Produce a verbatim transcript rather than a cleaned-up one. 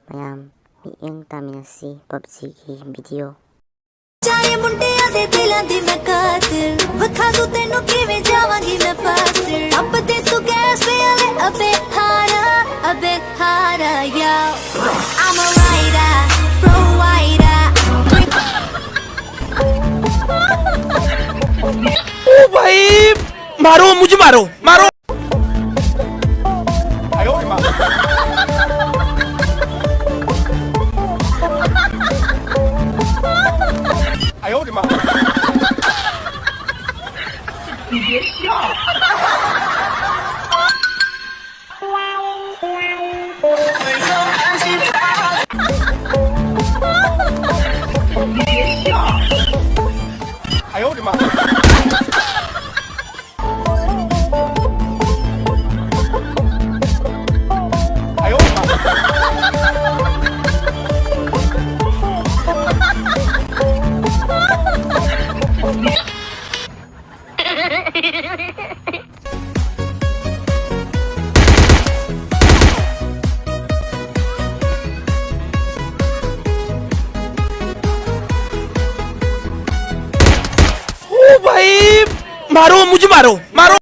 ꯃꯌꯥꯝ ꯃꯤꯠꯌꯦꯡ ꯇꯥꯃꯤꯟꯅꯁꯤ ꯄꯞꯖꯤꯒꯤ ꯚꯤꯗꯤꯑꯣ꯫ ਚਾਰੇ ਮੁੰਡਿਆਂ ਦੇ ਦਿਲਾਂ ਦੀ ਮੈਂ ਕਾਤਲ, ਵਿਖਾ ਦੂੰ ਤੈਨੂੰ ਕਿਵੇਂ ਜਾਵਾਂਗੀ ਮੈਂ ਫਾਸਟਰ। ਅੱਪ ਤੇ ਤੂੰ ਗੈਸ ਪਿਆਲੇ, ਅਬੇ ਹਾਰਾ, ਅਬੇ ਹਾਰਾ, yo। I'm a rider, pro rider। ओ भाई, मारो, मुझे मारो, मारो। ओ भाई, मारो, मुझे मारो, मारो।